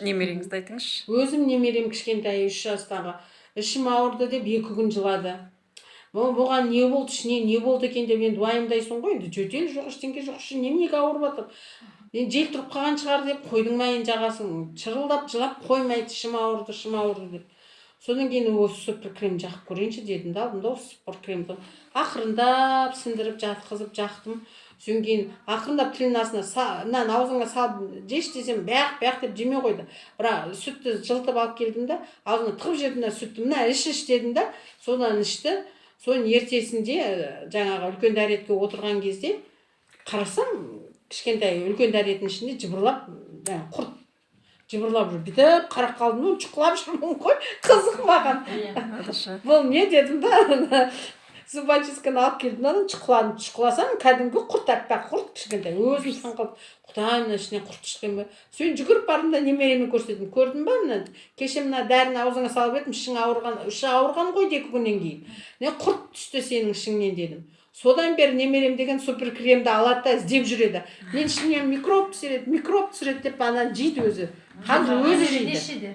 Немереңізді айтыңызшы. Өзім немерем кішкентай, 3 жастағы, ішім ауырды деп 2 күн жылады. Бұған не болды, ішіне не болды екен деп енді уайымдайсың ғой. Енді жөтел жоқ, ештеңе жоқ, іші неменеге ауырып жатыр енді? Жел тұрып қалған шығар деп қойдың ма, енді жағасың. Шырылдап жылап қоймайды, ішім ауырды, ішім ауырды деп. Содан кейін осы супер крем жағып көрейінші дедім да, алдым да осы супер кремді, ақырындап сіңдіріп жатқызып жақтым. Содан кейін ақырындап тілінің астына мынаны аузыңа салып жеші десем, бәқ бәқ деп жемей қойды. Бірақ сүтті жылытып алып келдім да, аузына тығып жібердім да сүтті. Мына іш, іш дедім да, содан ішті. Соның ертесінде жаңағы үлкен дәретке отырған кезде қарасам, кішкентай үлкен дәреттің ішінде жыбырлап, жаңағы құрт жыбырлап жүр. Бүйтіп қарап қалдым да, шұқылап жүрмін ғой, қызық маған. Тамаша. Бұл не дедім да, зубочистканы алып келдім да, шұқыладым. Шұқыласам, кәдімгі құрт, аппақ құрт, кішкентай. Өзім таңқалып, құдай, мына ішінен құрт шыққан ба? Содан жүгіріп бардым да, немереме көрсеттім: көрдің ба, мына кеше мына дәріні аузыңа салып едім, ішің ауырған, іші ауырған ғой 2 күннен кейін не құрт түсті сенің ішіңнен дедім. Содан бері немерем деген супер кремді алады да, іздеп жүреді. Мен ішімнен микроб түсіреді, микроб түсіреді деп, ананы жейді өзі, қазір өзі жейді. Нешеде?